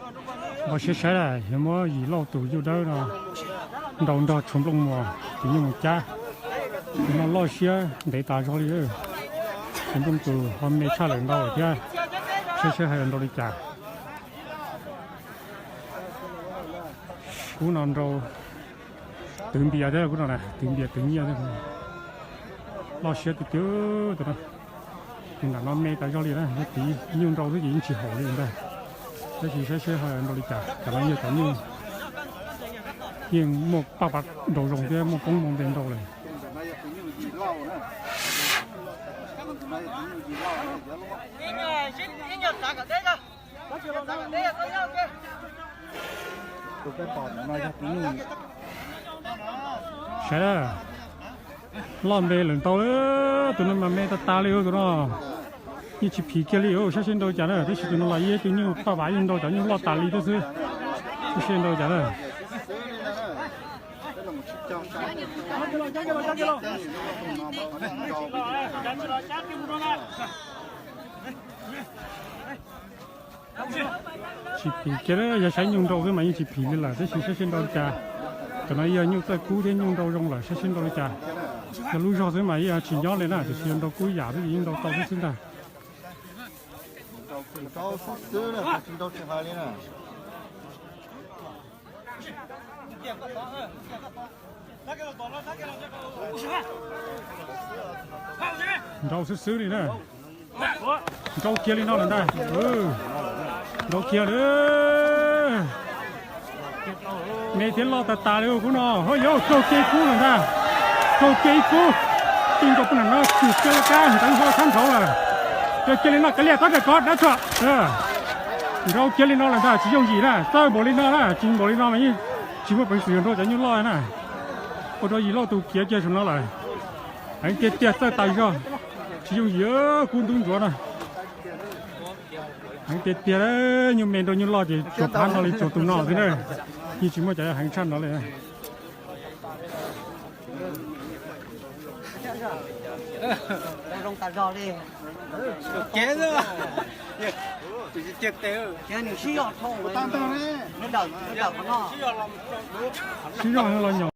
Npaj siab saib, yog muab Yim Lauj tus nyuj dawb no nrau nrog tshuav nplooj muas, tus nyuj mus cab, tus no loj siab ntev tas zog li. Tus nplooj tus ho me tshaj lawm ntau thiab, saib seb ho yuav nrau li cas. Kub no nrau twv npias thiab, kub no na twv npias twv nyiaj thiab. Loj siab tiag tiag tus no. Tus nram no me tas zog li na, yog tiv nyuj nrau xwb ces yeej tsis haum li ntag. Tab sis saib seb ho nrau li cas, cov no yog cov nyuj yeej muaj paj pas nrau zoo thiab muaj koob moo npe nrau lawm. Saib na, loj npe lawm ntau, tus no mas me tas tas li tus no. Yeej tsis phim kiag li, saib seb nrau cas na, tab sis tus no los yeej tus nyuj paj pas yeej nrau cov nyuj loj tas li thiab xwb. Saib seb nrau cas na. Tsis phim kiag, yog saib nyuj nrau xwb mas yeej tsis phim li lawm, tab sis saib seb nrau li cas. Cov no yog nyuj txawj kub thiab nyuj nrau zoo lawm, saib seb nrau li cas. Yog lub zog xwb mas yeej tsis nyob li na, tiam sis yog nrau kub yam xwb ces yeej nrau tau xwb xwb ntag. Nrau xwb xwb li na. Nrau kiag li no lawm ntag. Nrau kiag li. Me thiab loj tas tas li kub no, ho yog raug kiag ib kub lawm ntag. Raug kiag ib kub. Tij nkaus poj niam no kub kiag laj kab ntawd ho sab nrauv lawm. Raug kiag li no kav liam tab kawg kov dab tsuam. Nrau kiag li no lawm ntag, tsis yooj yim na, txawj npaum li no na, tsis npaum li no mas yeej tsis muaj peev xwm yuav nrau cov nyuj loj na. Ua rau Yim Lauj tus kiav kiag saum no lawm. Heev tiag tiag, txawj tas zog, tsis yooj yim, kub ntub ntsuav na. Heev tiag tiag, nyuj me nrau nyuj loj ces tsuas phab no li tsuas tus no xwb na, yeej tsis muaj cov heev tshaj no li. Sib zog los nyom.